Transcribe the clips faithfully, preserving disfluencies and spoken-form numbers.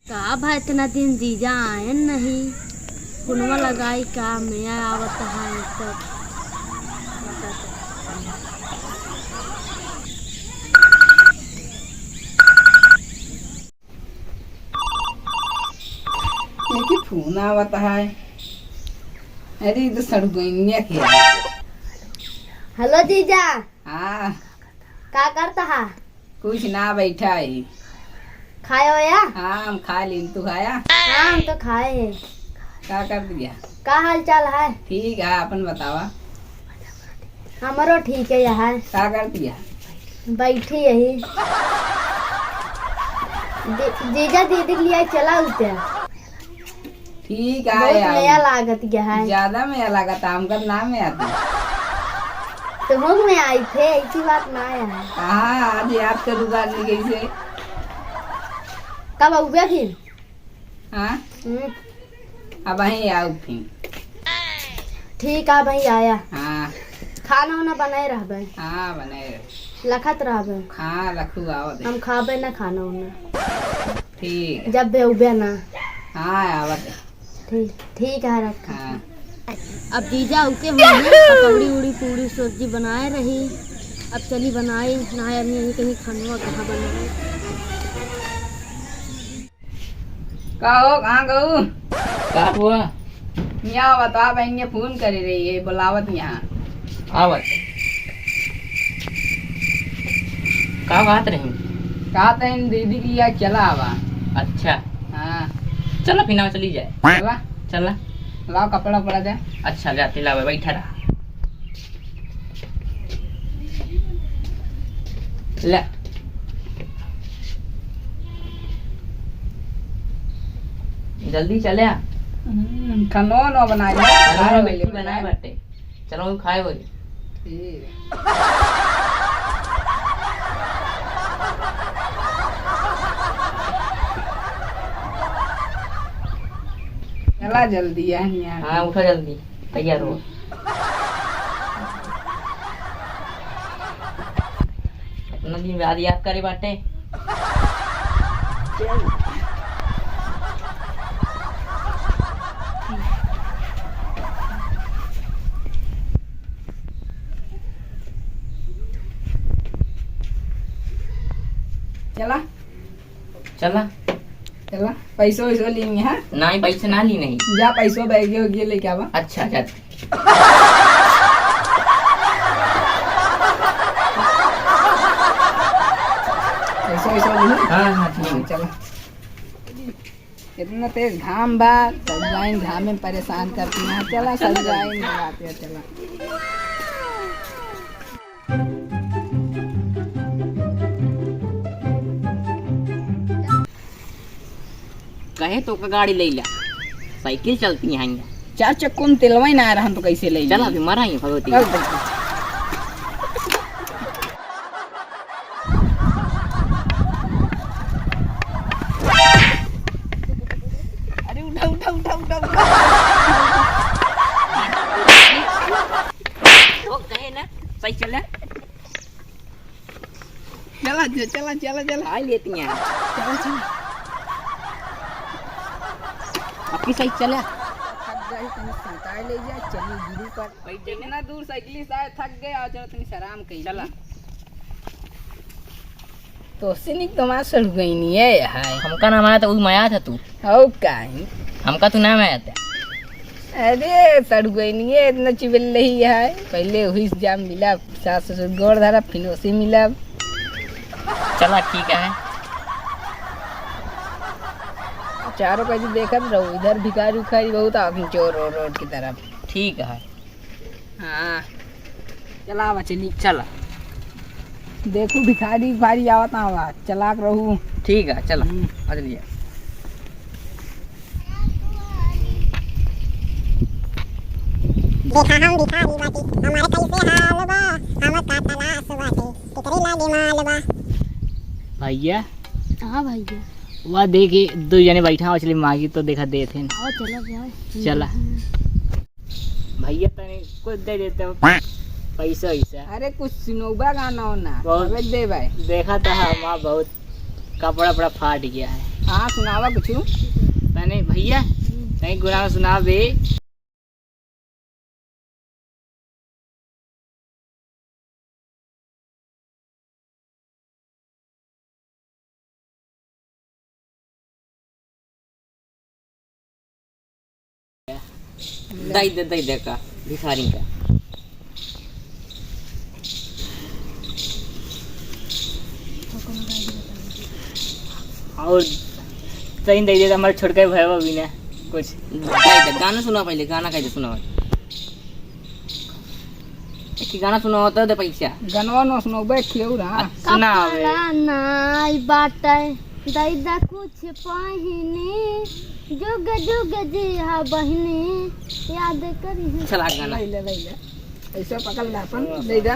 का भा इतना दिन जीजा आयन नहीं, फोनवा लगाई का, मेया आवत है तब। देखी फोन आवत है। अरे, ई तो सड़ुआइनिया के है। हेलो जीजा। हाँ। का करत हा? कुछ ना, बैठा ही। खाए होया? हाँ, हम खा लीन, तू खाया? हाँ, हम तो खाए हैं। का करत हा? का हाल चाल है? ठीक है, अपन बतावा। हमरो ठीक है यार। का करत हा? बैठी यही। जी-, जीजा दीदी के लिए चला उते। ठीक है, बहुत आओ। मेया लागत है। ज्यादा मेया लागत, हमका ना मेया आती। तो हम में आई थे, ऐसी बात ना है। हाँ, आज याद करूँगा नहीं कैसे। कब आउबे फिर? हाँ? हम्म। अब वहीं आओ फिर। ठीक है, वहीं आया। हाँ। खाना वाना बनाए रहबे। हाँ, बनाए रह। लखत रहबे। हाँ, रखू, आओ दे। हम खाबे ना खाना वाना। ठीक है। जब बे उबे ना। हाँ, आवत है। ठीक, ठीक है, रख। हाँ। अब जीजा उके हुई है, पकौड़ी उड़ी, पूड़ी सब्जी बनाए रही। अब चली बनाई, ना आदमी यहीं कहीं खानवा कहाँ बनाए। का हो, कहाँ गऊ? का हुआ? यहाँ बता, बहन के फोन करे रही है, बुलावत यहाँ। आवत। का बात रही? का तैन दीदी के लिए चला आवा। अच्छा। हाँ। चला फिर ना चली जाए। चला। चला। लाओ कपड़ा उपड़ा दे। अच्छा, जाते लावे, बैठा रहा। ले। जल्दी चले आ। हम्म, खानो वानो बनाए ले। खानो खाए वाले बनाए बाटे। चलो, हम खाए बोले। ठीक। चला जल्दी, यहाँ। हाँ, उठा जल्दी। तैयार हो। इतना दिन बाद याद करे बाटे। चला। चला। चला, पैसो वैसो ली नहीं, हाँ? नहीं, पैसे ना ली नहीं। जा, पैसो बैगे वैगे लेके आवा। अच्छा, अच्छा। पैसो वैसो ली। हाँ, हाँ, ठीक है। चला। इतना तेज घाम बा, सब जाइन घाम में परेशान करती हैं। चला, सब जाइन घाम पे चला। कहे तो का गाड़ी ले ला, साइकिल चलती है यहाँ। चार चक्कों में तेलवा ही ना आ रहा, हम तो कैसे ले चला, जाएंगे? अभी मरा ही भगवती। चल, चल। अरे उठा, उठा, उठा, उठा, उठा। वो कहे ना, सही चले। चला, चला, चला, चला। आ लेती हैं। चला, चला। अब की सही चले। थक गए, तनी संताए ले जा, चली गिरी पर। भाई, जितना दूर साइकिल से आए, थक गए, आ चलो, तनी आराम करी। चला। तो सिनिक तो मार सड़ गई नहीं है, हाय। हमका ना माया तो उ माया था तू। हो काहे? हमका तू ना माया था। अरे, सड़ गई नहीं है, इतना चिबिल रही है। पहले हुई जाम मिला, सास ससुर गोड़ धरा, फिर उसे मिला। चला, ठीक है। चारों का जी देखत रहो, इधर भिखारी उखारी बहुत आदमी चोर रोड, रोड की तरफ। ठीक है। हाँ। चला बा, चली। चला। देखू, भिखारी, भिखारी आवत आवा, चलाक रहू। ठीक है, चला। हम्म। आ चलिए। देखा हम भिखारी बाटी, हमारे कैसे हाल बा, हम का तलाश बाटे, केकरे लागे माल बा। भैया। हाँ भैया। वह देखे, दो जने बैठा हो, चलिए मांगी तो देखा देत हैं। हाँ, चला जाए। चला। हम्म। भैया तनी कुछ दे देते हो, पैसा वैसा। अरे कुछ सुनौबा गाना हो ना, बहुत तबे दे भाई। देखा था हमारा बहुत कपड़ा वपड़ा फाट गया है। हाँ, सुनावा कुछ। तनी भैया, तनी गुनाह सुनावे। दई दे, दई दे का, भिखारी का। और सही दई दे, हमारे छोटका भैया भी ने कुछ। दई दे, गाना सुना पहले, गाना कैसे सुना? एक गाना सुनाओ तो दे पैसा। गनवा न सुनाओ बे, खियौ ना। अच्छा, सुनाओ बे। कपड़ा नाई बाटे, दैदा कुछ पहिनी, जुग जुग जिया बहिनी, याद करी। चला गाना। ले ले, ले ले। ऐसा पकड़ ले अपन, दैदा।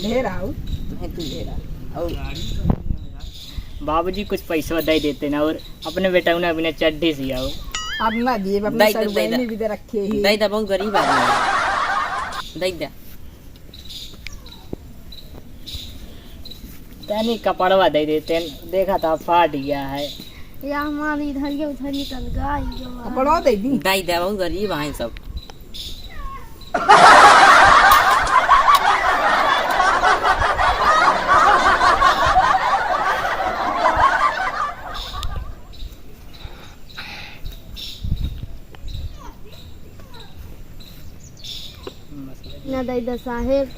ढेर आओ। नहीं, तू ढेर आओ। और बाबूजी कुछ पैसा दे देते ना, और अपने बेटा उन्हें अभी ने चड्ढी सियाओ। अब ना दिए, अपने दई दे, सर दई दे। बहनी भी दे रखे ही। दई दे, बहुत गरीब आदमी है। दई दे। तनी कपड़वा दे देते, देखा था फाट गया है। या हमारी इधर ये उधर निकल गया, ये जो हमारा कपड़वा दे दी। दई दे, बहुत गरीब हैं सब। ना दई दे साहेब,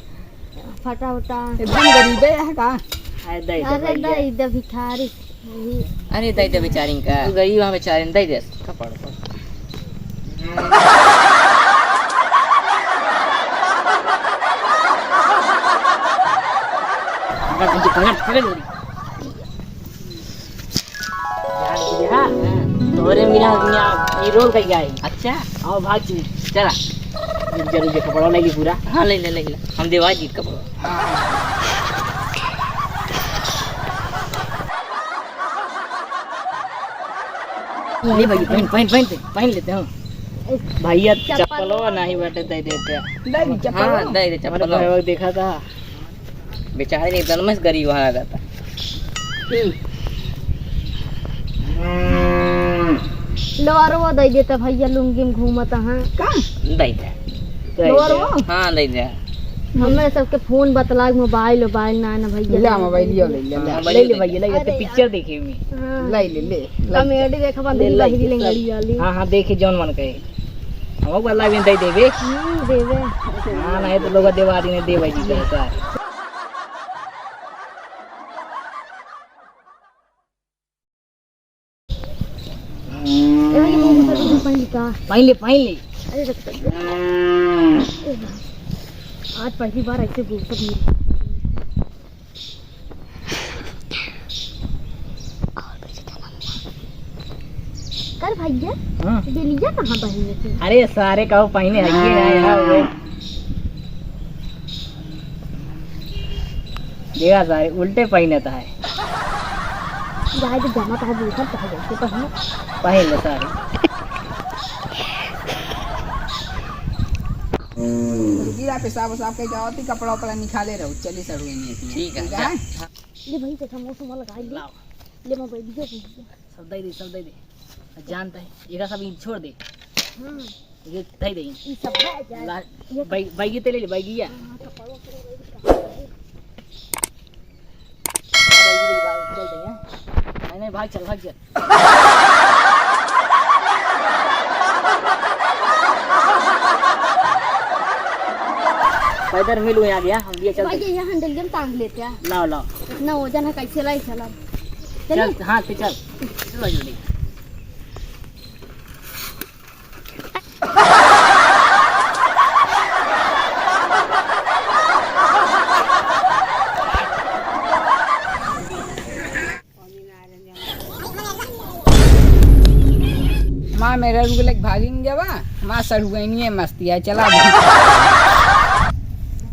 फटा उटा। एकदम गरीबे है का? अरे दई दे अरे भैया। दई दे भिखारी। अरे दई दे बेचारी का। तू गरीब वहाँ बेचारी दई दे। कपड़ पर। पकड़, पकड़, पकड़, पकड़। जान दिया, तोहरे बिना दुनिया ई रोल कइल जाई। अच्छा। आओ भाग जी। चला। जरूर जे कपड़ा ले ली पूरा। हाँ, ले ले, ले ले। हम देवा जी कपड़ा। ले भाई, पहन, पहन, पहन, पहन लेते हो। भैया, चप्पल। चप्पलो नहीं बाटे, दे देते। ले ली चप्पल। हाँ, दे दे चप्पल। हमारे भाई देखा था। बेचारे एकदम से गरीब वहाँ रहता। हम्म। लोअरवा दे देता भैया, लुंगी में घूमत हैं। का? दे दे। लोअरवा? हाँ, दे दे। हमें सबके फोन बतला, मोबाइल, मोबाइल ना, ना भैया। ले मोबाइल, ले ले, ले ले। हाँ, ले ले भैया, ले ले, अरे पिक्चर यार। देखे में। हाँ। ले ले, ले, ले। कॉमेडी देखा, ले, बंदी ले, बहिरी ले। लंगड़ी वाली। हाँ, हाँ, देखे जौन मन कहे। हम वाला भी दे देबे। हम्म, देबे। हाँ, नहीं तो लोग देवारी ने देवे जी कहता है। ए भाई, मुंह घुसा के पहन ली का? पहन ले, पहन ले। अरे, रख, रख, रख। आज पहली बार ऐसे घूम सब मिल। कर भैया, हाँ। बिलिया कहाँ पहने थे? अरे सारे का वो पहने है, ये है यार, वो। देखा सारे, उल्टे पहने तो है। जाए तो जमा तो है, दूसरा तो है, जैसे पहने। पहन ले सारे। रुकी, आप पेशाब उसाब के जाओ, ती कपड़ा उपड़ा निकाले रहो, चली सड़ुए नहीं है। ठीक है, ठीक है? जा। ले भाई, देखा, मुंह सुमा लगा ले। लाओ। ले, मैं बैठ गया, बैठ गया। सब दे दे, सब दे दे। जानता है, एका सब छोड़ दे। हम्म। ये दे दे। ई सब है, जा। ला, ये बैग, बैगी ते ले ले, बैगिया। हाँ, तो पड़ो, पड़ो, पड़ो। चल दे, हाँ। नहीं, नहीं, भाग चल, भाग चल। पैदल मिल हुए आ गया, हम लिए चलते। भाई, ये यहाँ डलिया में टांग लेते हैं। लाओ, लाओ। इतना वजन है, कैसे लाई चला? चल, चलो। हाँ, तो चल। चलो जल्दी। माँ मेरा रुक लग भागिन जावा, माँ सड़ुआइनिए मस्ती है, चला भाई।